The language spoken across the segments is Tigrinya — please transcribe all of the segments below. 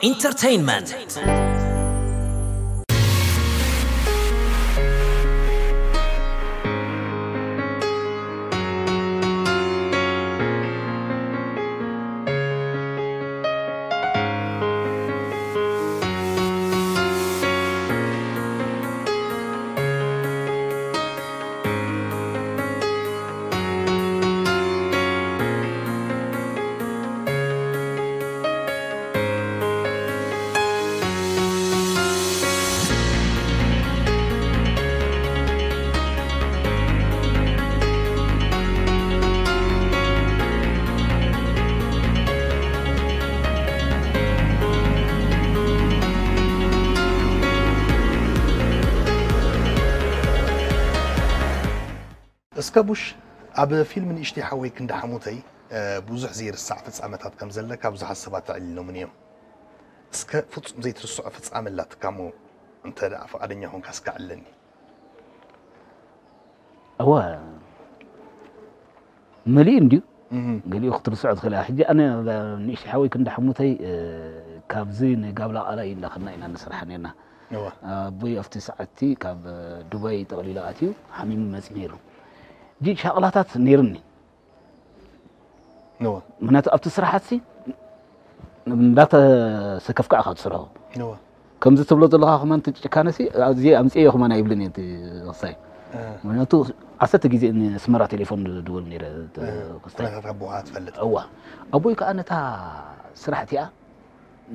Entertainment. እስከ ቡሽ፣ ኣብ ፊልም ንእሽተይ ሓወይ ክንዲ ሓሙተይ፣ እ፣ ብዙሕ ዘይርሳዕ ፍጻመታት ከም ዘለካ ብዙሓት ሰባት ኣዕሊሎምን እዮም። እስከ ፍጹም ዘይትርስዖ ፍጻመ ኣላትካ እሞ፣ እንተ ደኣ ፍቓደኛ ኾንካ እስከ ኣዕልለኒ። እወ፣ መሊኡ እንድዩ። እህ። ገሊኡ ክትርስዖ ትኽእል እያ። ሕጂ ኣነ ንእሽተይ ሓወይ ክንዲ ሓሙተይ፣ እ፣ ካብዚ ንጋብላ ቃላይ እንዳኸድና ኢና ንሰርሓ ነርና። እወ። ኣቦይ ኣብቲ ሰዓትቲ ካብ ዱባይ ጠቕሊሉ ኣትዩ ሓሚሙ መጺኡ ነይሩ። ሕጂ ሻቕላታት ነይሩኒ። እወ። ምኽንያቱ ኣብቲ ስራሓትሲ እንዳተሰከፍካ ኢኻ ትሰርሖ። እወ። ከምዚ ትብሎ ዘለኻ ከማን እቲ ጭካነሲ፣ ኣዚ ኣምጽኤዮ ከማን ኣይብልን እየ እቲ ክስታይ። እ። ምኽንያቱ ዓሰርተ ግዜ ንስመራ ቴሌፎን ዝድውል ነይረ፣ እቲ እ። ክስታይ። ኩነታት ኣቦኻ ትፈልጥ። እዋ። ኣቦይ ከኣ ነታ ስራሕ እቲኣ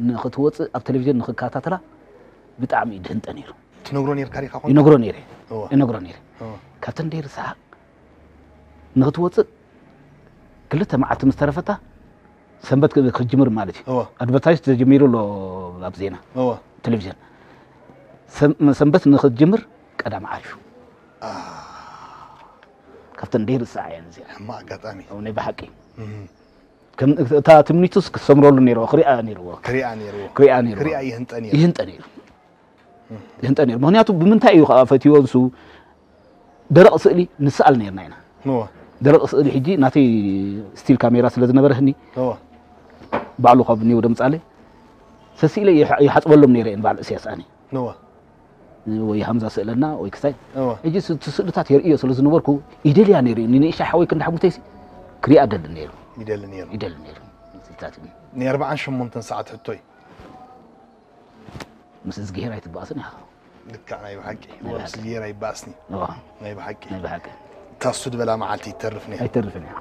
ንኽትወጽእ ኣብ ቴሌቪዥን ንኽከታተላ ብጣዕሚ እዩ ድህንጠ ነይሩ። ትነግሮ ነይርካ ዲኻ ኮንካ? ይነግሮ ነይረ። እዋ። ይነግሮ ነይረ። እዋ። ካብተን ደይርሳዓ ንኽትወጽእ ክልተ መዓልቲ ምስ ተረፈታ ሰንበት ክ-፣ ክትጅምር ማለት እዩ። እዋ። ኣድቨርታይዝ ተጀሚሩ ኣሎ ኣብ ዜና። እዋ። ቴሌቪዥን። ሰም-፣ ሰንበት ንኽትጅምር ቀዳም ዓሪፉ። አ። ካብተን ደይርሳዓ እየን እዚኣ። ሕማቕ ኣጋጣሚ። ኣብ ናይ ብሓቂ። እህ። ከም እታ ትምኒቱስ ክሰምረሉ ነይርዎ፣ ክሪኣ ነይርዎ። ክሪኣ ነይርዎ። ክሪኣ ነይርዎ። ክሪኣ ይህንጠ ነይሩ። ይህንጠ ነይሩ። ይህንጠ ነይሩ። ምኽንያቱ ብምንታይ እዩ ከኣ ፈትይዎ ንሱ? ደረቕ ስእሊ ንስኣል ነይርና ኢና። እወ። ደረቕ ስእሊ ሕጂ ናተይ ስቲል ካሜራ ስለ ዝነበረህኒ፣ እወ። ባዕሉ ካብ ኒው ደምጻለይ፣ ሰሲኢለ ይሓ-፣ ይሓጽበሎም ነይረ እየን በዓል እስያስ ኣነ። እወ። ወይ ሃምዛ ስእለና ወይ ክስታይ። እወ። ሕጂ ስ-፣ እቲ ስእልታት የርእዮ ስለ ዝነበርኩ፣ ይደልያ ነይሩ እዩ። ንንእሽተይ ሓወይ ክንዲ ሓሙተይሲ ክሪኣ ደሊ ነይሩ። ይደሊ ነይሩ። ይደሊ ነይሩ። ስእልታት እዩ። ናይ ኣርብዓን ሸሞንተን ሰዓት ሕቶይ። ምስ እዝግሄር ኣይትበኣስን ኢኻ። ልክዕ፣ ናይ ብሓቂ። ናይ ወላ ምስ ብሓቂ። እዝግሄር ኣይበኣስኒ። እዋ። ናይ ብሓቂ። ናይ ብሓቂ። እታ እሱ ዝበላ መዓልቲ ይተርፍኒ። ኣይተርፍን እያ።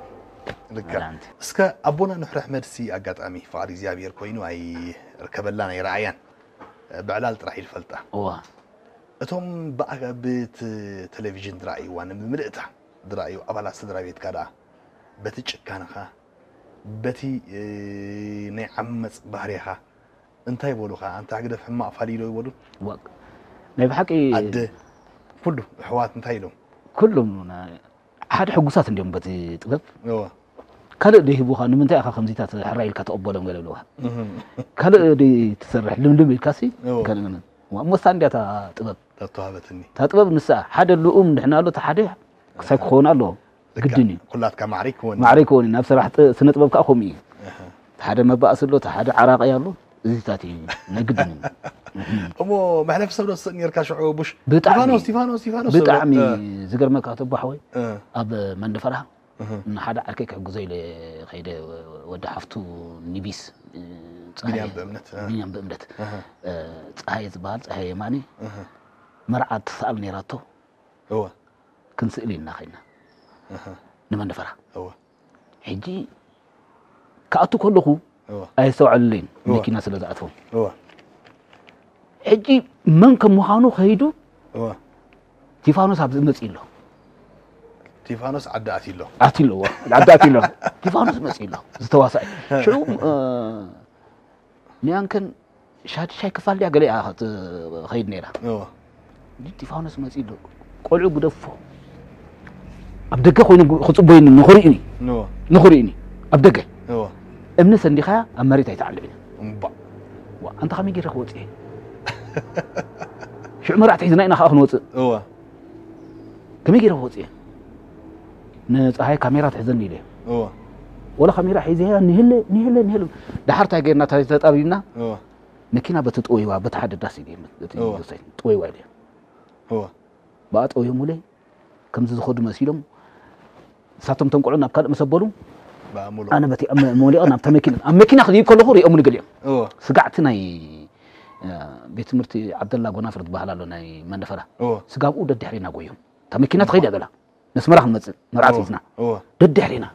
ልክዕ። መድሃኒት። እስከ ኣቦና ኑሕሪ ኣሕመድሲ ኣጋጣሚ ፍቓድ እግዚኣብሔር ኮይኑ ኣይርከበላን ኣይረኣያን። ብዕላል ጥራሕ እዩ ዝፈልጣ። እዋ። እቶም ብኣ-፣ ብቲ ቴሌቪዥን ዝረኣይዋ ንምልእታ ዝረኣዩ ኣባላት ስድራ ቤትካ ደኣ በቲ ጭካነኻ፣ በቲ፣ እ፣ ናይ ዓመጽ ባህርያኻ እንታይ ይበሉኻ? ኣንታ ህግደፍ ሕማቕ ፋልይ ዶ ይበሉ? ዋእ፣ ናይ ብሓቂ ኣደ፣ ኩሉ ኣሕዋት እንታይ ኢሎም? ኩሎም ና-፣ ሓደ ሕጉሳት እንድዮም በቲ ጥበብ። እወ። ካልእ ደይህቡኻ፣ ንምንታይ ኢኻ ከምዚታት ሕራይ ኢልካ ትቕበሎም ገለ ይብሉኻ። እህ። ካልእ ደይ ትሰርሕ ልምልም ኢልካሲ፣ እወ። ካልእ ምን? ዋ፣ እሞ እሳ እንድያ እታ ጥበብ። እታ ተዋህበትኒ። እታ ጥበብ ንሳ፣ ሓደ ልኡም እንድሕና ኣሎ፣ እታ ሓደ ክሳይ ክኸውን ኣለዎ። ልክዕ። ግድን እዩ። ኩላትካ ማዕረ ይከውን። ማዕረ ይከውን እዩ። ናብ ስራሕ ጥ-፣ ስነ ጥበብ ከዓ ከምኡ እዩ። ኣሃ። እቲ ሓደ መባእሲ ኣሎ፣ እቲ ሓደ ዓራቂ ኣሎ። እዚታት እዩ። ናይ ግድን እዩ። እሞ መሕለፊ ሰብ ዶ ትስእን ነርካ ሽዑ ቡሽ? ብጣዕሚ። ስቲፋኖስ፣ ስቲፋኖስ፣ ስቲፋኖስ ብጣዕሚ ትብል። እ። ዝገርመካ ተቦ ሓወይ፣ እ። ኣብ መንደፈራ እህ። ንሓደ ዓርከይ ክሕግዞ ኢለ ከይደ ወዲ ሓፍቱ ኒቢስ፣ እ፣ ጸሃየ። ቢንያም ብእምነት፣ እ። ቢንያም ብእምነት። እህ። እ፣ ጸሃየ ዝበሃል፣ ጸሃየ የማነ። እህ። መርዓ ትስኣል ነይራቶ። እወ። ክንስእል ኢልና ኸይድና። እህ። ንመንደፈራ። እወ። ሕጂ ክኣቱ ከለኹ እወ። ኣየስተውዓሉለይን፣ እወ። መኪና ስለ ዝኣተወ። እወ። ሕጂ መን ከም ምዃኑ ከይዱ እወ። ቲፋኖስ ኣብዚ መጺኡ ኣሎ። ቲፋኖስ ዓዲ ኣትዩ ኣሎ። ኣትዩ ኣሎ፣ እወ። ዓዲ ኣትዩ ኣሎ። ቲፋኖስ መጺኡ ኣሎ፣ ዝተዋሳኢ። ሽዑ፣ እ፣ ንያንከን ሻድሻይ ክፋል ድያ ገለ እያ ክትኸይድ ነይራ። እወ። እንዲ ስቲፋኖስ መጺኡ ኣሎ። ቆልዑ ግደፎ። ኣብ ደገ ኮይኑ ግ-፣ ክጽበዩኒ ንኽርእዩኒ። እወ። ንኽርእዩኒ። ኣብ ደገ። እወ። እምኒ ሰንዲኻያ ኣብ መሬት ኣይትዓልዕን። እምባእ። ዋ፣ ኣንታ ከመይ ገይረ ክወጽእ እየ? ሽዑ መራሕቲ ሒዝና ኢና ከኣ ክንወጽእ። እወ። ከመይ ገይረ ክወጽእ እየ? ንጸሃይ ካሜራ ትሕዘኒ ኢለ። እወ። ወላ ካሜራ ሒዘያ ንህለ፣ ንህለ፣ ንህለ። ደሓር እንታይ ገይርና፣ እንታይ ተጣቢብና? እወ። መኪና በቲ ጥወይዋ በቲ ሓደ ዳስ ኢለ እየ፣ እቲ እወ። ዶሳይ ጥወይዋ ኢለ እየ። እወ ብኣ ጠውዮሙለይ ከምዚ ዝኸዱ መሲሎም፣ ንሳቶም ተንቅዑ ናብ ካልእ ምስ ኣበሉ፣ ብኣእምሎ ኣነ በቲ ኣብ መ- መሊቐ ናብታ መኪና፣ ኣብ መኪና ክድይብ ከለኹ ሪኦሙኒ ገሊኦም። እወ ስጋዕቲ ናይ እ፣ ቤት ትምህርቲ ዓብደላ ጎናፍር ዝበሃል ኣሎ፣ ናይ መንደፈራ። እወ ስጋብኡ ደድሕሪና ጎዮም። እታ መኪና ትኸይድ እያ ዘላ። ነስመራ ክንመጽእ መርዓት እወ ሒዝና። እወ ደድሕሪና።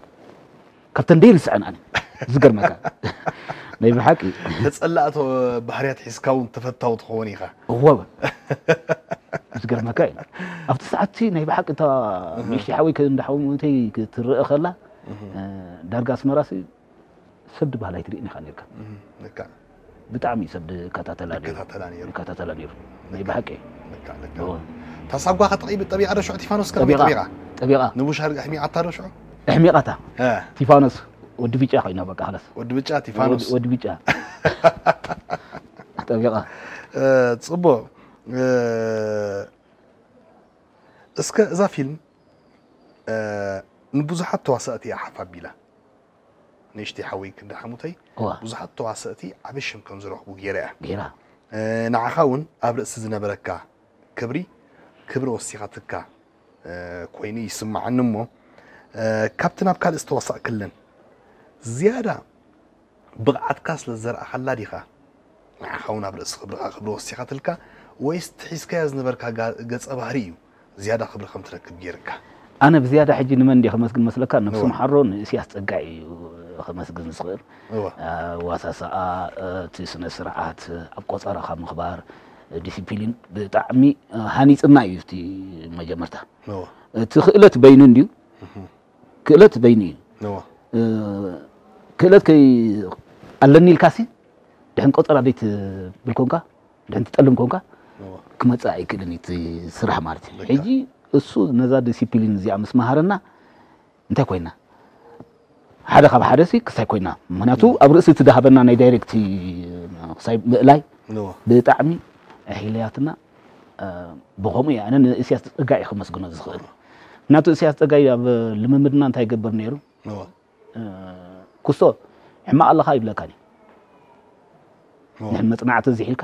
ካብተን ደይርስዐን ኣነ። ዝገርመካ። ናይ ብሓቂ። ተጸላእቶ ባህርያት ሒዝካ እውን ተፈታዊ ትኸውን ኢኻ። እወ። ዝገርመካ እዩ። ኣብቲ ሰዓትቲ ናይ ብሓቂ እታ ንእሽተይ ሓወይ ከ- እንዳ ሓወይ ሞይተይ ክትረአ ከላ፣ እ፣ ዳርጋ ኣስመራሲ ሰብ ድበሃል ኣይትርእን ኢኻ ነርካ። እም፣ ልካ ብጣዕሚ ሰብ ድከታተላ ነይሩ። ይከታተላ ነይሩ። ይከታተላ ነይሩ። ናይ ብሓቂ። ልካ ልካ እወ። እታ ሳጓ ከ ጠቒ- ጠቢቓ ዶ ሽዑ ቲፋኖስ ከ ጠቢቓ። ጠቢቓ ጠቢቓ። ንቡሽ ኣሕሚዓታ ዶ ሽዑ ኣሕሚቓታ። እ፣ ቲፋኖስ ወዲ ብጫ ኮይና በቃ፣ ኻላስ። ወዲ ብጫ ቲፋኖስ ወዲ- ወዲ ብጫ። ጠቢቓ። እ፣ ጽቡቕ እ፣ እስከ እዛ ፊልም እ፣ ንብዙሓት ተዋሳእቲ እያ ሓፍ ኣቢላ። ንእሽተይ ሓወይ ክንዲ ሓሙተይ እዋ። ብዙሓት ተዋሳእቲ ዓቢ ሽም ከም ዝረኽቡ ገይራ እያ። ጌራ። እ፣ ንዓኻ እውን ኣብ ርእሲ ዝነበረካ ክብሪ ክብሪ ወሲኻትካ እ፣ ኮይኑ ይስምዓኒ እሞ እ፣ ካብቲ ናብ ካልእ ዝተዋሳእክለን ዝያዳ ብቕዓትካ ስለ ዘርኣኻላ ዲኻ ንዓኻ እውን ኣብ ርእሲ ክብርኻ ክብሪ ወሲኻትልካ ወይስ እቲ ሒዝካዮ ዝነበርካ ጋ- ገጸ ባህሪ እዩ ዝያዳ ክብሪ ከም ትረክብ ገይርካ? ኣነ ብዝያዳ ሕጂ ንመን እንድየ ከመስግን መስለካ? ነብሱ እወ። ምሓሮ ንእስያስ ጸጋይ እዩ ከመስግን ዝኽእል። እወ ኣዋሳስኣ፣ እቲ ስነ ስርዓት፣ ኣብ ቆጸራኻ ምኽባር፣ ዲሲፕሊን ብጣዕሚ ሃኒጽና እዩ እቲ መጀመርታ። እወ እቲ ክእለት በይኑ እንድዩ። ክእለት በይኑ እዩ። እወ እ፣ ክእለት ከይ ኣለኒ ኢልካሲ ድሕን ቆጸራ ዘይትብል ኮንካ፣ ድሕን ትጠልም ኮንካ እወ ክመጽእ ኣይክእልን እዩ እቲ ስራሕ ማለት እዩ። ልክዕ። ሕጂ እሱ ነዛ ዲሲፕሊን እዚኣ ምስ መሃረና እንታይ ኮይና? ሓደ ካብ ሓደ ሲ ክሳይ ኮይና። ምክንያቱ ኣብ ርእሲ እቲ ዝሃበና ናይ ዳይሬክት ክሳይ ምእላይ እወ ብጣዕሚ ኣሒለያትና። እ፣ ብኸምኡ እየ ኣነ ንእስያስ ጸጋይ እየ ከመስግኖ ዝኽእል። ምክንያቱ እስያስ ጸጋይ ኣብ ልምምድና እንታይ ይገብር ነይሩ? እወ እ፣ ኩስቶ ሕማቕ ኣለኻ ይብለካኒ። እወ ንሕን መጽናዕቲ እዚሒልካ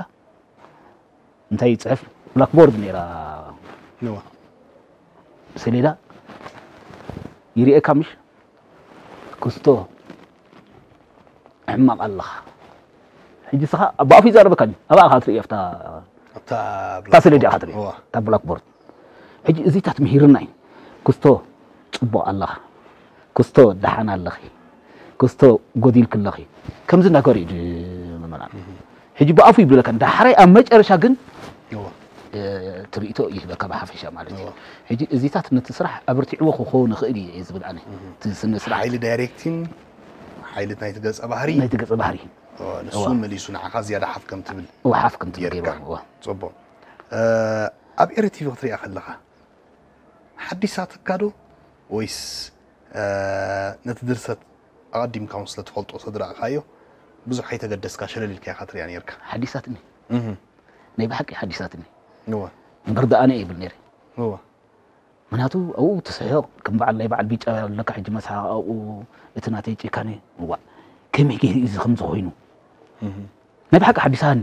እንታይ ይጽሕፍ? ብላክቦርድ ነይራ እወ ሰሌዳ ይርእየካ ምሽ? ኩስቶ ሕማቕ ኣለኻ። ሕጂ ስኻ ብኣፉ ይዛረበካኒ፣ ኣብኣ ኢኻ ትርእዮ፣ ኣብታ ኣብታ እታ ሰሌዳ ኢኻ ትርእዮ፣ እወ እታ ብላክቦርድ። ሕጂ እዚታት ምሂርና እዩ። ኩስቶ ጽቡቕ ኣለኻ፣ ኩስቶ ደሓን ኣለኺ፣ ኩስቶ ጎዲልኪ ኣለኺ፣ ከምዚ ነገር እዩ ድ- መመላን። ሕጂ ብኣፉ ይብለካ፣ ዳሕራይ ኣብ መጨረሻ ግን እወ እ፣ ትርኢቶ ይህበካ ብሓፈሻ ማለት እዩ። እወ ሕጂ እዚታት ነቲ ስራሕ ኣብርቲዕዎ ክኸውን ይኽእል እዩ እየ ዝብል ኣነ። እቲ ስነ ስራሕ ሓይሊ ዳይሬክቲን ሓይሊ ናይቲ ገጸ ባህሪ ናይቲ ገጸ ባህሪ እወ፣ ንሱ እወ። መሊሱ ንዓኻ ዝያዳ ሓፍ ከም ትብል እወ ሓፍ ከም ትብል ጌርካ። ገይርዋ። እወ ጽቡቕ እ፣ ኣብ ኤረ ቲቪ ክትሪኣ ከለኻ ሓዲሳትካ ዶ ወይስ እ፣ ነቲ ድርሰት ኣቐዲምካ እውን ስለ ትፈልጦ ስለ ዝረኣኻዮ ብዙሕ ኣይተገደስካ ሸለል ኢልካ ኢኻ ትሪኣ ነርካ? ሓዲሳትኒ፣ እህ፣ ናይ ብሓቂ ሓዲሳትኒ። እወ እምበር ደኣ ኣነ ይብል ነይረ። እወ ምክንያቱ ኣብኡ ትስሕቕ፣ ከም በዓል ናይ በዓል ቢጫ ኣለካ ሕጂ መስሓቕ ኣብኡ፣ እቲ ናተይ ጭካኔ። እዋ ከመይ ገይሩ እዩ እዚ ከምዚ ኮይኑ? እህ። ናይ ብሓቂ ሓዲሳኒ፣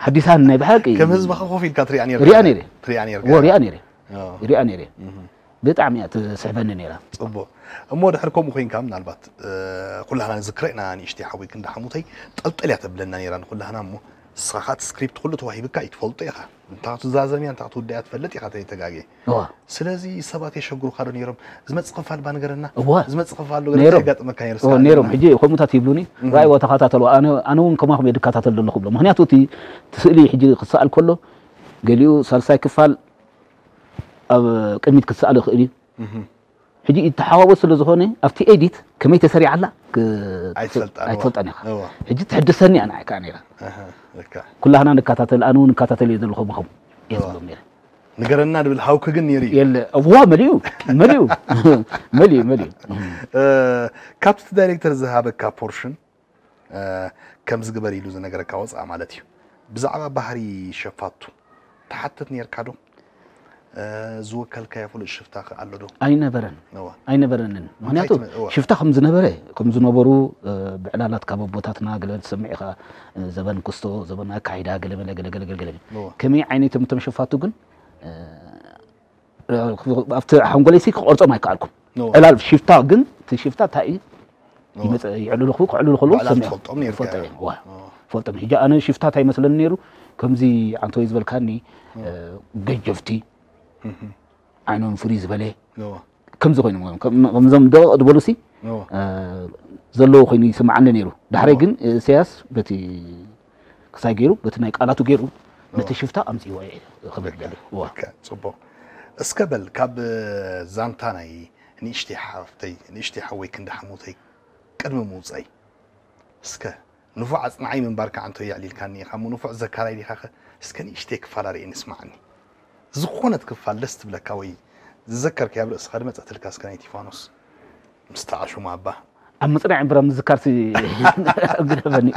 ሓዲሳኒ ናይ ብሓቂ። ከም ህዝብኻ ኮፍ ኢልካ ትሪኣ ነርካ? ሪኣ ነይረ። ትሪኣ ነርካ? እወ ሪኣ ነይረ፣ እወ። ሪኣ ነይረ። እህ። ብጣዕሚ እያ ትስሕበኒ ነይራ። ጽቡቕ። እሞ ድሕሪ ከምኡ ኮይንካ ምናልባት እ፣ ኩላህና ንዝክረ ኢና ንእሽተይ ሓወይ ክንዲ ሓሙተይ ጠልጠል እያ ተብለና ነይራ ንኩላህና። እሞ ንስኻ እቲ ስክሪፕት ኩሉ ተዋሂብካ እዩ ትፈልጦ ኢኻ፣ እንታይ ክትዛዘም እያ እንታይ ክትውዳ እያ ትፈልጥ ኢኻ ተይተጋግየ። እዋ ስለዚ ሰባት የሸግሩኻ ዶ ነይሮም? ዝመጽእ ክፋል ባ ንገረና፣ እዋ። ዝመጽእ ክፋል ዶ ነይሮም። የጋጥመካ ነይሩ? እዋ ነይሮም። ሕጂ ከምኡታት ይብሉኒ፣ ራእይዎ ተኸታተልዎ። ኣነ ኣነ እውን ከማኹም እየ ድከታተል ዘለኹ ብሎ። ምክንያቱ እቲ እቲ ስእሊ ሕጂ ክሰኣል ከሎ ገሊኡ ሳልሳይ ክፋል ኣብ ቅድሚት ክሰኣል ይኽእል እዩ። እህ። ሕጂ ይተሓዋወስ ስለ ዝኾነ ኣብቲ ኤዲት ከመይ ተሰሪዓ ኣላ ክ- ኣይትፈልጣን፣ እዋ። ኣይትፈልጣን ኢኻ። እዋ። ሕጂ ትሕድሰኒ እያ ንዓይ ከኣ ነይራ። ኣሃ፣ ልካ። ኩላህና ንከታተል፣ ኣነ እውን እከታተል እየ ዘለኹ ብኸም እየ ዝብሎም ነይረ። ንገረና ድብል ሃውኪ ግን ነይሩ እዩ። የለ እዋ መሊኡ መሊኡ መሊኡ መሊኡ። እ፣ ካብቲ እቲ ዳይሬክተር ዝሃበካ ፖርሽን እ፣ ከምዚ ግበር ኢሉ ዝነገረካ ወፃእ ማለት እዩ። ብዛዕባ ባህሪ ሸፋቱ ትሓትት ነርካ ዶ? እ፣ ዝወከልካዮ ፍሉጥ ሽፍታ ከ ኣሎ ዶ? ኣይነበረን እወ። ኣይነበረንን። ምክንያቱ ትም-፣ እወ። ሽፍታ ከም ዝነበረ ከም ዝነበሩ እ፣ ብዕላላት ካብ ኣቦታትና ገለ ትሰምዕ ኢኻ። እ፣ ዘበን ክስቶ፣ ዘበን ኣካይዳ፣ ገለ መለ ገለ ገለ ገለ ገለ። እወ። ከመይ ዓይነት እቶም ተሸፋቱ ግን እ፣ እ፣ ኣብቲ ሓንጎለይሲ ክቆርጾም ኣይከኣልኩም። እወ። ዕላል ሽፍታ ግን እቲ ሽፍታ እንታይ እዩ? እወ። ይመጽእ ይዕልሉ ክዕልሉ ከለዉ ባዕላ ሰሚዐ ትፈልጦም ነይርካ ይፈልጦ ኢኻ። እየ። እዋ። እወ። ፈልጦም። ሕጂ ኣነ ሽፍታ እንታይ ይመስለኒ ነይሩ? ከምዚ ዓንተወይ ዝበልካኒ እ፣ ገጀፍቲ እህ። ዓይኖም ፍርይ ዝበለ እወ። ከምዚ ኮይኖም ከም- ከምዞም ደቕ ዝበሉ ሲ እወ። እ፣ ዘለዎ ኮይኑ ይስምዓኒ ነይሩ። ዳሕረይ ግን ኢሳያስ በቲ ክሳይ ገይሩ በቲ ናይ ቃላቱ ገይሩ ነቲ ሽፍታ ኣምፅዎ እየ ክብል ደሊ። እዋ። ኦኬ፣ ጽቡቕ። እስከ በል ካብ ዛንታ ናይ ንእሽተይ ሓፍተይ ንእሽተይ ሓወይ ክንዲ ሓሙተይ ቅድሚ ምውፀይ እስከ ንፉዕ ኣጽናዓይ ምንባርካ ዓንቶ የዕሊልካኒ ኢኻ እሞ ንፉዕ ዘካራይ ዲኻ ኸ? እስከ ንእሽተይ ክፋል ኣርእየኒ ስማዓኒ። ዝኾነት ክፋል ደስ ትብለካ ወይ ዝዘከርካያ ኣብ ርእስኻ ድመጸትልካ እስከ ናይ ቲፋኖስ ምስ ተዓሹ ማባ። ኣብ ምጽናዕ እምበር ኣብ ምዝካርሲ ግደፈኒ።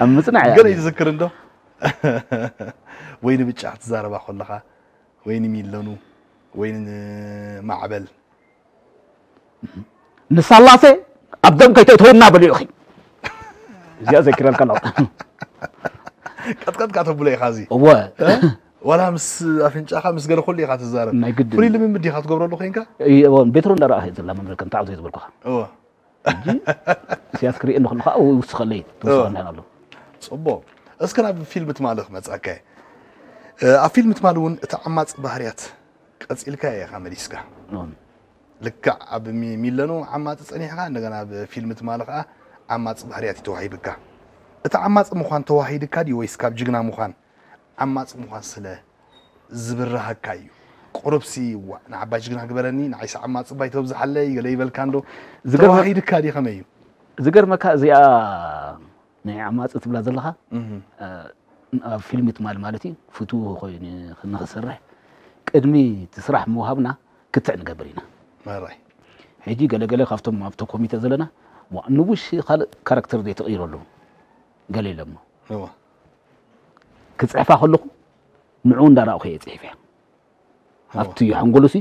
ኣብ ምጽናዕ እያ። ገለ ይዝክር እንዶ? ወይ ንብጫ ክትዛረባ ከለኻ ወይ ንሚለኑ ወይ ንማዕበል ንሳላሴ ኣብ ደም ከይተእተውና በሉ ኢኺ። እዚኣ ዘኪረልካ ኣለኹ። ቀጥቀጥካ ተብሎ ኢኻ እዚ እወ ዋላ ምስ ኣፍንጫኻ ምስ ገለ ኩሉ ኢኻ ትዛረብ ናይ ግድን። ፍሉይ ልምምድ ኢኻ ትገብረሉ ኮይንካ ቤትሮ እንዳረኣ እየ ዘላ መምህር ከም ተዓብቶ እየ ዝበልኩኻ። እወ ሕጂ እስያስ ክርእየኒ ከለኻ ኣብኡ ይውስኸለይ ተወስኸና ኣሎ። ጽቡቕ እስከ ናብ ፊልም ትማሊ ክመጻካ እየ ኣብ ፊልም ትማሊ እውን እቲ ዓማፅ ባህርያት ቀፂልካ ኢኻ መሊስካ ልክዕ ኣብ ሚ- ሚለኑ ዓማፂ ፀኒሕካ እንደገና ኣብ ፊልም ትማሊ ከዓ ዓማፂ ባህርያት እዩ ተዋሂብካ እቲ ዓማፂ ምዃን ተዋሂድካ ድዩ ወይስ ካብ ጅግና ምዃን ዓማፂ ምዃን ስለ ዝብርሃካ እዩ ቁሩብሲ ዋእ ንዓባይ ጅግና ግበረኒ ንዓይሲ ዓማፂ ባይ ተብዝሓለይ ገለ ይበልካ እንዶ ዝገርመ- ተዋሂድካ ድዩ ከመይ እዩ ዝገርመካ እዚኣ ናይ ዓማፂ ትብላ ዘለኻ እህ፣ ኣብ ፊልም ትማል ማለት እዩ ፍትው ኮይኑ ንክሰርሕ ቅድሚ እቲ ስራሕ ምውሃብና ክትዕ ንገብር ኢና መራይ ሕጂ ገለገለ ካብቶም ኣብቲ ኮሚተ ዘለና ዋ ንቡሽ ካልእ ካራክተር ዘይተቕይረሉ ገለ ኢሎሞ እወ ክፅሕፋ ከለኹ ንዕኡ እንዳረኣኹ እየ ፅሒፈ ኣብቲ ሓንጎሉሲ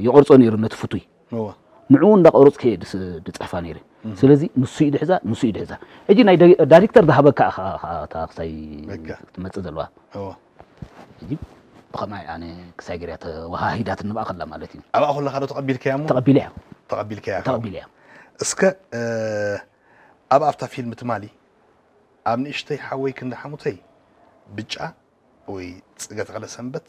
ይቐርፆ ነይሩ ነቲ ፍቱይ እወ ንዕኡ እንዳቐረፅኩ እየ ድስ- ድፅሕፋ ነይረ ስለዚ ንሱ እዩ ድሕዛ ንሱ እዩ ድሕዛ ሕጂ ናይ ዳይ- ዳይሬክተር ዝሃበካ ኢኻ ኢኻ እታ ክሳይ በቃ። ትመፅእ ዘለዋ እወ ሕጂ ብኸማይ ኣነ ክሳይ ገርያ ተወሃሂዳት ንብኣ ከላ ማለት እዩ ኣብኣ ከለካ ዶ ተቐቢልካያ እሞ ተቐቢለ እያ ተቐቢልካያ ተቐቢለ እያ እስከ እ፣ ኣብ ኣብታ ፊልም ትማሊ ኣብ ንእሽተይ ሓወይ ክንዲ ሓሙተይ ብጫ ወይ ፅገ ተኽለ ሰንበት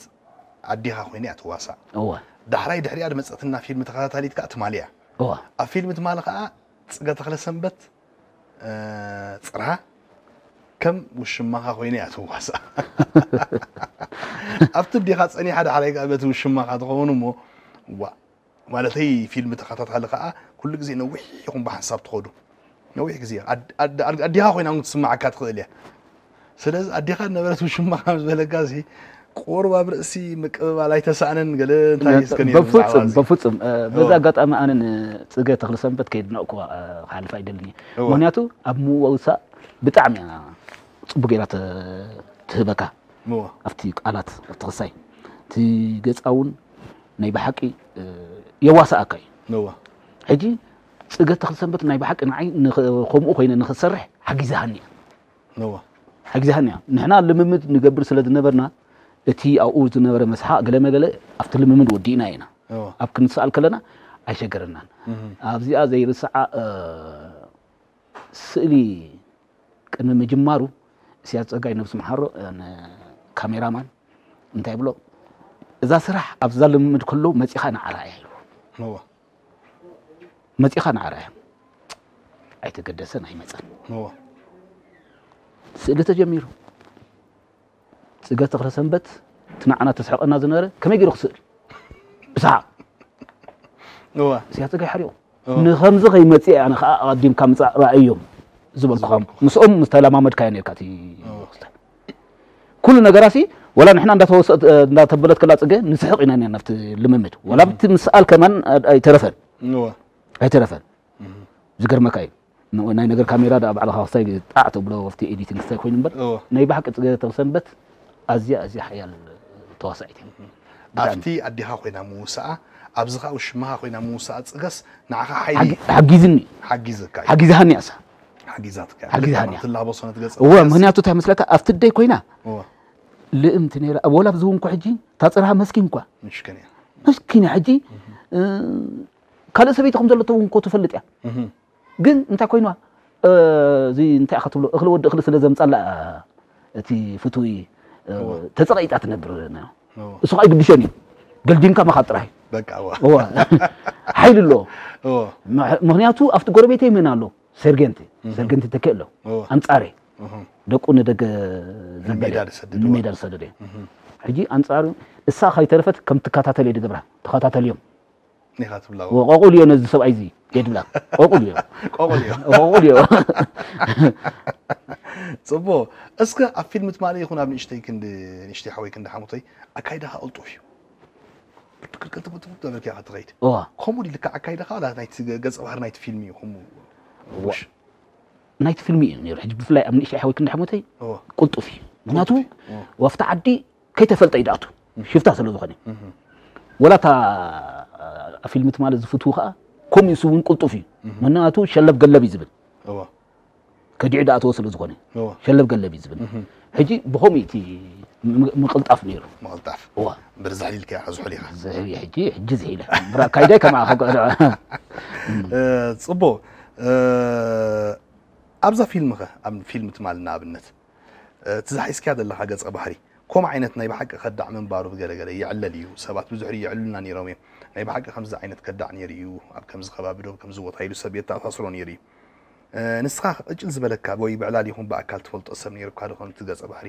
ኣዲኻ ኮይነ እያ ትዋሳእ እወ ዳሕራይ ድሕሪኣ ድመፀትና ፊልም ተኸታታሊት ከዓ ትማሊ እያ እወ ኣብ ፊልም ትማሊ ከዓ ፅገ ተኽለ ሰንበት እ፣ ፅርሃ ከም ውሽማኻ ኮይነ እያ ትዋሳእ ኣብቲ ኣዲኻ ፀኒሓ ዳሕራይ ከዓ በቲ ውሽማኻ ትኸውን እሞ ዋ ማለተይ ፊልም ተኸታታሊ ከዓ ኩሉ ግዜ ነዊሕ ይኹን ብሓንሳብ ትኸዱ ነዊሕ ግዜ ኣድ- ኣድ- ኣድ- ኣዲኻ ኮይና እውን ክትስማዓካ ትኽእል እያ ስለዚ ኣዲኻ ነበረት ውሽማኻ ምስ በለካ ሲ ቁሩብ ኣብ ርእሲ ምቅብባል ኣይተሳእነን ገለ እንታይ እስከ ነይሩ ብዛዕባ በፍፁም እዚ? በፍፁም እ፣ በዚ እወ። ኣጋጣሚ ኣነ ንፅገ ተኽሊ ሰንበት ከየድነቕኩዋ እ፣ ክሓልፍ ኣይደልን እየ እወ። ምክንያቱ ኣብ ምውሳእ ብጣዕሚ እያ ፅቡቅ ገይራ ተ- ትህበካ እወ ኣብቲ ቃላት ኣብቲ ክሳይ እቲ ገፃ እውን ናይ ብሓቂ እ፣ የዋስኣካ እዩ እወ ሕጂ ፅገ ተኽሊ ሰንበት ናይ ብሓቂ ንዓይ ንኸ- ከምኡ ኮይነ ንክሰርሕ ሓጊዛሃኒ እያ እወ ሓጊዛሃኒ እያ ንሕና ልምምድ ንገብር ስለ ዝነበርና እቲ ኣብኡ ዝነበረ መስሓቅ ገለ መገለ ኣብቲ ልምምድ ወዲእና ኢና እወ ኣብ ክንስኣል ከለና ኣይሸገረናን ኣብዚኣ ዘይርስዓ እ፣ ስእሊ ቅድሚ ምጅማሩ እስያስ ፀጋይ ነብሱ መሓሮ እ፣ ን- ካሜራማን እንታይ ብሎ እዛ ስራሕ ኣብዛ ልምምድ ከሎ መፂኻ ንዓራ እያ ኢሉ እወ መፂኻ ንዓራ እያ ኣይተገደሰን ኣይመፀን እወ ስእሊ ተጀሚሩ ፅገ ተኽለ ሰንበት እቲ ንዓና ተስሕቐና ዝነበረ ከመይ ገይሩ ክስእል ብሰሓቕ እወ እስያስ ፀጋይ ሓሪቑ እወ ንከምዚ ከይመፅእ ኣነ ከዓ ኣቐዲምካ ምፃእ ረኣዮም ዝበልኩኻ ምስኦም ምስ ተለማመድካዮ ነርካ እቲ ክስታይ ኩሉ ነገራሲ ወላ ንሕና እንዳተወሰ- እንዳተበለት ከላ ፅገ ንስሕቕ ኢና ነርና ኣብቲ ልምምድ ወላ ኣብቲ ምስኣል ከማን ኣይተረፈን እወ ኣይተረፈን ዝገርመካ እዩ ን- ናይ ነገር ካሜራ ዳ ባዕልኻ ክስታይ ጣዕ ተብሎ ኣብቲ ኤዲቲንግ ክስታይ ኮይኑ እምበር እወ ናይ ብሓቂ ፅገ ተኽሰንበት ኣዝያ ኣዝያ ሓያል ተዋሳኢት እያ ብጣዕሚ። ኣብቲ ኣዴኻ ኮይና ምውሳኣ፣ ኣብዚ ከዓ ውሽማኻ ኮይና ምውሳኣ ፅገስ ንዓኻ ሓይሊ ሓጊ- ሓጊዝኒ ሓጊዘካ እዩ። ሓጊዝሃኒ እያ እሳ ሓጊዛትካ ሓጊዝሃኒ እያ። ትላበሶ ነቲ ገፀ እወ ባህሪ ምክንያቱ እንታይ መስለካ ኣብቲ ደይ ኮይና እወ ልእምቲ ነይራ ወላ ኣብዚ እውን እኳ ሕጂ እታ ፅርሃ መስኪን እኳ ምሽክን እያ። መስኪን እያ ሕጂ እ፣ ካልእ ሰበይቲ ከም ዘለቶ እውን እኮ ትፈልጥ እያ እህም። ግን እንታይ ኮይንዋ እ፣ እዚ እንታይ ኢኻ ትብሎ እኽሊ ወዲ እኽሊ ስለ ዘምፃላ እቲ ፍትዊ እ፣ እወ። ተፀቐይጣ ትነብር እወ። እሱ ከዓ ይግድሸን እዩ ገልዲምካ ምኻድ ጥራይ በቃ እወ እወ ሓይሊ ኣለዎ እወ ምኽ- ምክንያቱ ኣብቲ ጎረቤተይ መን ኣሎ ሰርገንቲ ሰርገንቲ ተኪ ኣሎ እወ ኣንፃረ እህም። ደቁ ንደገ ዘበለ ንሜዳ ዝሰደድዎ። ንሜዳ ዝሰደደ ሕጂ ኣንፃሩ እሳ ከይተረፈት ከም ትከታተል እየ ድገብራ ተኸታተልዮም ኒኻ ትብላ ቆቁል እዮ ነዚ ሰብኣይ እዚ የድብላ ቆቁል እዮ ቆቆል እዮ ቆቁል እዮ ፅቡቅ። እስከ ኣብ ፊልም ትማሊ ይኹን ኣብ ንእሽተይ ክንዲ ንእሽተይ ሓወይ ክንዲ ሓሙተይ ኣካይዳኻ ቅልጡፍ እዩ። ቅልጥፍጥፍ ተበልካ ኢኻ ትኸይድ። እዋ ከምኡ ድዩ ልክዕ ኣካይዳኻ ዋላ ናይቲ ገ- ገፀ ባህሪ ናይቲ ፊልም እዩ ከምኡ? ውሽ ናይቲ ፊልም እዩ ነይሩ ሕጂ ብፍላይ ኣብ ንእሽተይ ሓወይ ክንዲ ሓሙተይ እወ ቅልጡፍ እዩ ምክንያቱ እወ ወፍቲ ዓዲ ከይተፈልጠ እዩ ድኣቱ ሽፍታ ስለ ዝኾነ ወላ እታ ኣብ ፊልም ትማሊ ዝፍትዉ ከዓ ከምኡ ንሱ እውን ቅልጡፍ እዩ ምክንያቱ ሸለብ ገለብ እዩ ዝብል እወ ከዲዑ ድኣተዎ ስለ ዝኾነ እወ ሸለብ ገለብ እዩ ዝብል ሕጂ ብኸምኡ እቲ ም- ምቅልጣፍ ነይሩ ምቕልጣፍ እዋ ብርዛሕ ኢልካ ኢኻ ዝሑል ኢኻ። ዝሕል ሕጂ ሕጂ ዝሒለ ብራ ካይዳይ ከማኣ እ፣ ፅቡቅ እ፣ ኣብዛ ፊልም ኸ ኣብ ፊልም ትማል ንኣብነት እ፣ እቲ ዝሓዝክያ ዘለኻ ገፀ ባህሪ ከምኡ ዓይነት ናይ ብሓቂ ከዳዕ ምንባሩ ብገለገለ ይዕለል እዩ። ሰባት ብዙሕ የዕሉልና ነይሮም እዮም። ናይ ብሓቂ ከምዚ ዓይነት ከዳዕ ነይሩ እዩ ኣብ ከምዚ ከባቢ ዶ ከምዚ ቦታ ኢሉ ሰብ የተኣሳስሮ ነይሩ እዩ። እ፣ ንስኻ ዕጭል ዝበለካ ወይ ብዕላል ይኹን ብኣካል ትፈልጦ ሰብ ነይሩካ ዶ ከምቲ ገፀ ባህሪ?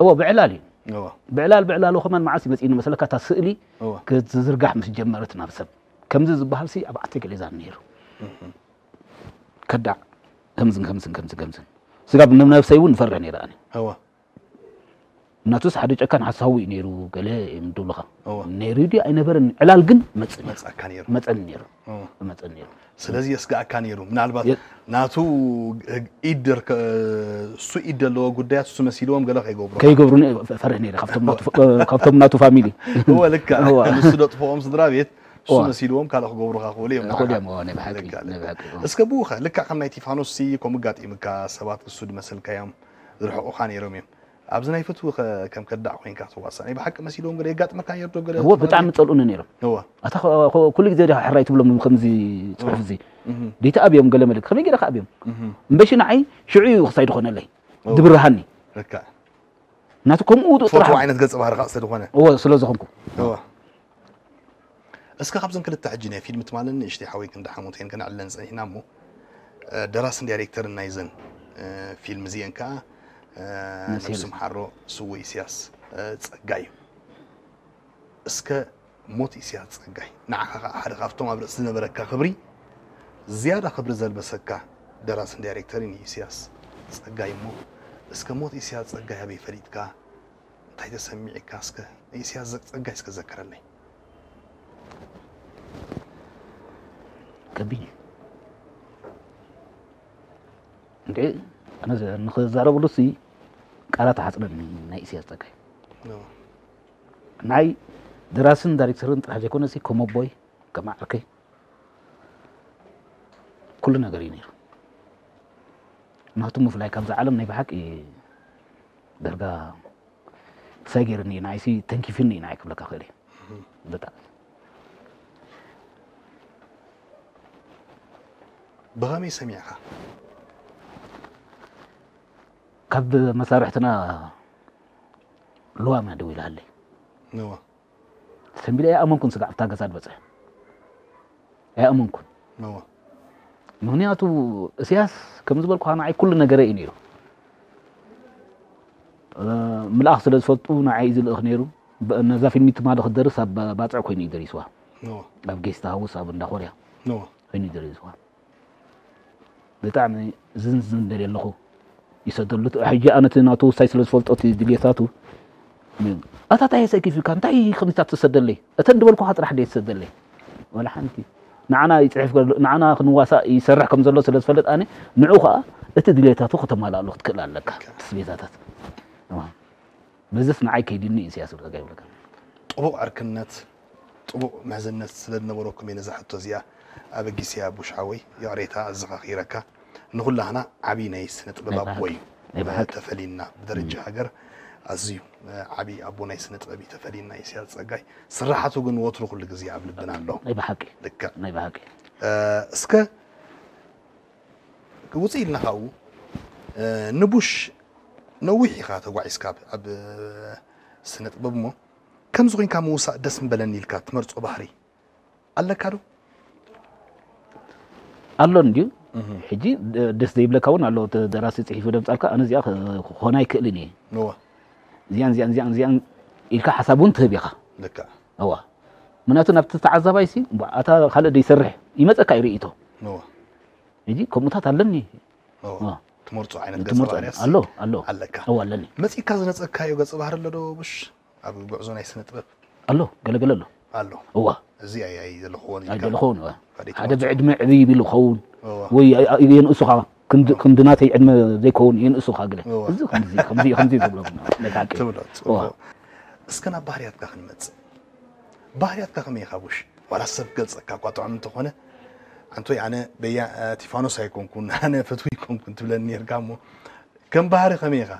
እዎ ብዕላል እዩ እወ ብዕላል ብዕላሉ ከማን መዓስ ይመፅእኒ መሰለካ እታ ስእሊ እወ ክትዝርጋሕ ምስ ጀመረት ናብ ሰብ ከምዚ ዝበሃል ሲ ኣብ ዓተይ ገሊዛኒ ነይሩ ከዳዕ ከምዝን ከምዝን ከምዝን ከምዝን ስጋብ ንነብሰይ እውን ንፈርሕ ነይረ ኣነ እወ እናቱስ ሓደ ጨካን ሓሳዊ እዩ ነይሩ ገለ እዮም ድብሉኻ እወ ነይሩ ድዩ ኣይነበረን ዕላል ግን መፅን መጻካ ነይሩ መፀን ነይሩ እወ መፀን ነይሩ ስለዚ የስጋእካ ነይሩ ምናልባት የ- ናቱ ኢድ ደርከ እሱ ኢድ ዘለዎ ጉዳያት እሱ መሲልዎም ገለ ከይገብሩ ከይገብሩኒ ፈርሕ ነይረ ካብቶም ናቱ- ካብቶም ናቱ ፋሚሊ እወ ልካ እወ። ንሱ ደጥፍኦም ስድራ ቤት እሱ እወ። መሲልዎም ካልእ ክገብሩኻ ክእሉ እዮም ይኽእሉ እዮም እወ፣ ናይ ብሓቂ ልካ፣ ናይ ልካ። ብሓቂ እወ። እስከ ብኡ ኸ ልክዕ ከም ናይ ቲፋኖስ ሲ ከምኡ ኣጋጢሙካ ሰባት ክሱ ድመሰልካ እዮም ዝርሕቑኻ ነይሮም እዮም ኣብዚ ናይ ፍትዊ ኸ ከም ከዳዕ ኮይንካ ክትዋሳእ ናይ ብሓቂ መሲልዎም ገለ የጋጥመካ ነይሩ ዶ ገለ እወ ብጣዕሚ ጸልኡኒ ነይሮም እወ ኣታ ኸ- ኸ- ኩሉ ግዜ ዲኻ ሕራይ ትብሎም ከምዚ ጽሑፍ እዚ እህ፣ ደይተ ኣብዮም ገለ መልክ ከመይ ገይረ ከኣብዮም እህ፣ እምበሺ ንዓይ ሽዑ እዩ ክሳይ ድኾነለይ እወ። ድብርሃኒ ልካ ናቱ ከምኡ ትፈትዎ ጥራሕ ዓይነት ገጸ ባህሪ ከዓ ስለ ዝኾነ እወ ስለ ዝኾንኩ እወ እስከ ካብዘን ክልተ ሕጂ ናይ ፊልም ትማልን ንእሽተይ ሓወይ ክንዲ ሓሙተይን ከነዕለን ጸኒሕና እሞ እ፣ ደራስን ዳይሬክተርን ናይዘን እ፣ ፊልም እዚአን ከዓ እ፣ መሴል። ነብሲ ምሓሮ ስውእ ኢስያስ እ፣ ጸጋይ እዩ እስከ ሞት ኢስያስ ጸጋይ ንዓኻ ከዓ ሓደ ካብቶም ኣብ ርእሲ ዝነበረካ ክብሪ ዝያዳ ክብሪ ዘልበሰካ ደራስን ዳይሬክተርን እዩ ኢስያስ ጸጋይ እሞ እስከ ሞት ኢስያስ ጸጋይ ኣበይ ፈሊጥካ እንታይ ተሰሚዕካ እስከ ኢስያስ ጸጋይ እስከ ዘክረለይ ከቢድ እዩ እንዴ ኣነ ዘ- ንክዛረብሉ ሲ ቃላት ሓፅረኒ ናይ ኢስያስ ጸጋይ ናይ ደራስን ዳይሬክተርን ጥራሕ ዘይኮነ ሲ ከም ኣቦይ ከም ዓርከይ ኩሉ ነገር እዩ ነይሩ ናቱ ምፍላይ ካብዛ ዓለም ናይ ብሓቂ ደርጋ ሳይ ገይርኒ እዩ ንዓይሲ ተንኪፍኒ እዩ ንዓይ ክብለካ ክእል እየ ብጣዕሚ ብኸመይ ሰሚዕኻ ካብ መሳርሕትና ልዋም እያ ደው ኢላሃለይ እወ ሰንቢደ ኣይኣመንኩን ስጋዕ ኣብታ ገዛ ድበፅሐ ኣይኣመንኩን እወ ምክንያቱ እስያስ ከም ዝበልኩ ንዓይ ኩሉ ነገረ እዩ ነይሩ እ፣ ምልኣኽ ስለ ዝፈልጡ ንዓይ እዩ ዝልእኽ ነይሩ ብ- ነዛ ፊልሚ ትማሊ ክደርስ ኣብ ባ- ባፅዕ ኮይኑ እዩ ደሪስዋ እወ ኣብ ጌስት ሃውስ ኣብ እንዳ ኮርያ እወ ኮይኑ እዩ ደሪስዋ ብጣዕሚ ዝንዝን ደልየ ኣለኹ ይሰደሉ ሕጂ ኣነ እቲ ናቱ ውሳይ ስለ ዝፈልጦ እቲ ድልየታቱ ኣታ እንታይ የሰኪፉካ እንታይ ከምዚታት ትሰደለይ እተን ድበልኩኻ ጥራሕ ደ ትሰደለይ ወላ ሓንቲ ንዓና ይፅሕፍ ገሎ ንዓና ክንዋሳእ ይሰርሕ ከም ዘሎ ስለ ዝፈልጥ ኣነ ንዑ ከዓ እቲ ድልየታቱ ከተማልኣሉ ክትክእል ኣለካ ትስቤታታት በዝስ ንዓይ ከይድኒ እዩ ስያስ ብለካ ይብለካ ጥቡቕ ዕርክነት፣ ጥቡቕ ምሕዝነት ስለ ዝነበረኩም እየ ነዛ ሕቶ እዚኣ ኣበጊሰያ። ቡሽ ሓወይ፣ ይቕሬታ ኣዘኻኺረካ። ንኹላህና ዓቢ ናይ ስነ ጥበብ ኣቦ እዩ። ተፈሊና ብደረጃ ሃገር ኣዝዩ ዓቢ ኣቦ ናይ ስነ ጥበብ እዩ ተፈሊና። ኢሳያስ ጸጋይ፣ ስራሓቱ ግን ወትሩ ኩሉ ግዜ ኣብ ልብና ኣሎ። ናይ ብሓቂ። ልክዕ። ናይ ብሓቂ። እስከ ውፅእ ኢልና ካብኡ፣ ንቡሽ ነዊሕ ኢኻ ተጓዒዝካ ኣብ ስነ ጥበብ እሞ፣ ከምዚ ኮይንካ ምውሳእ ደስ ምበለኒ ኢልካ ትመርፆ ባህሪ ኣለካ ዶ? ኣሎ እንድዩ። ሕጂ ደስ ዘይብለካ እውን ኣሎ። ደራሲ ፅሒፉ ደምፃልካ፣ ኣነ እዚኣ ክኾን ኣይክእልን እየ፣ እዚኣን እዚኣን እዚኣን እዚኣን ኢልካ ሓሳብ እውን ትህብ ኢኻ። እዋ፣ ምክንያቱ ናብቲ ተዓዛባይ ሲ ኣታ ካልእ ደይሰርሕ ይመፀካ ይርእይቶ። ሕጂ ከምኡታት ኣለኒ። ትመርፆ ዓይነት ገፀ ባህርያት ኣሎ። ኣለካ። ኣለኒ። መፂእካ ዝነፀካዮ ገፀ ባህሪ ኣሎ ዶ ቡሽ? ኣብ ጉዕዞ ናይ ስነ ጥበብ ኣሎ፣ ገለገለ ኣሎ። ኣሎ። እዋ። እዚ ኣይ ኣይ ዘለኽዎ ኣይደለኸውን። ሓደ ብዕድመ ዕብይ ይብል ኸውን፣ ወይ የንእሱኻ፣ ክንዲ ናተይ ዕድመ ዘይከውን የንእሱኻ ግለ። እዚ ከምዚ ከምዚ ከምዚ ዝብሎ። ትብሎ። እስከ ናብ ባህርያትካ ክንመፅእ። ባህርያትካ ከመይ ኢኻ ቡሽ? ዋላ ሰብ ገልፀካ እኳ ጥዑም እንተኾነ፣ ኣንቶይ ኣነ በያ ቲፋኖስ ኣይኮንኩን፣ ኣነ ፈትዊ ኣይኮንኩን ትብለኒ ነርካ እሞ፣ ከም ባህሪ ከመይ ኢኻ?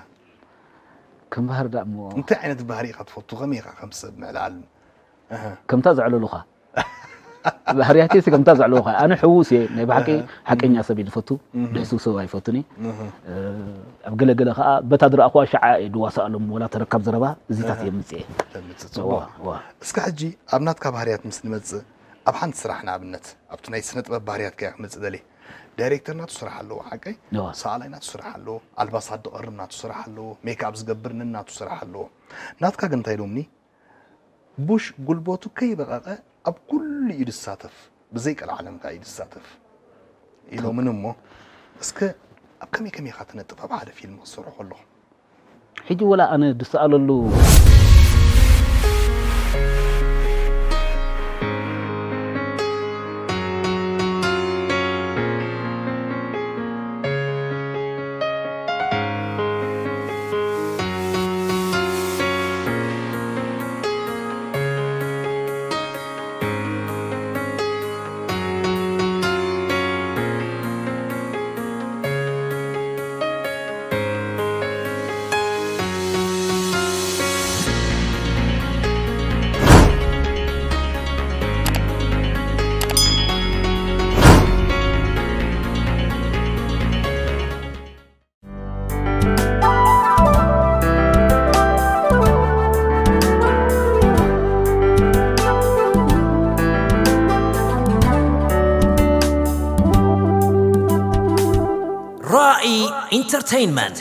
ከም ባህሪ ዳ እሞ እንታይ ዓይነት ባህሪ ኢኻ ትፈቱ? ከመይ ኢኻ ከም ሰብ ምዕላል? ከምታ ዘዕለሉኻ ባህርያተይ ሲ ከምታ ዘዕለሉኻ። ኣነ ሕዉስ እየ፣ ናይ ብሓቂ ሓቀኛ ሰብ እየ ዝፈቱ፣ ድሕስው ሰብ ኣይፈቱን እየ። ኣብ ገለገለ ከዓ በታ ዝረኣኹዋ ሸዓ እየ ድዋሳኣሎም፣ ወላ ተረካብ ዘረባ እዚታት እየ ምፅእ። እስከ ሕጂ ኣብ ናትካ ባህርያት ምስ ንመፅእ፣ ኣብ ሓንቲ ስራሕ ንኣብነት ኣብቲ ናይ ስነ ጥበብ ባህርያትካ እየ ክመፅእ ደልየ። ዳይሬክተር ናቱ ስራሕ ኣለዎ ሓቀይ፣ ሰኣላይ ናቱ ስራሕ ኣለዎ፣ ኣልባሳት ዝቐርም ናቱ ስራሕ ኣለዎ፣ ሜክኣፕ ዝገብር ነናቱ ስራሕ ኣለዎ። ናትካ ግን እንታይ ኢሎምኒ? ቡሽ ጉልበቱ ከይበቐቐ ኣብ ኩሉ እዩ ዝሳተፍ፣ ብዘይ ቀልዓለም ከኣ እዩ ዝሳተፍ ኢሎምን እሞ፣ እስከ ኣብ ከመይ ከመይ ኢኻ ትነጥፍ ኣብ ሓደ ፊልም ክትሰርሖ ከለኹም? ሕጂ ወላ ኣነ ዝሰኣለሉ ራኢ ኢንተርቴይንመንት።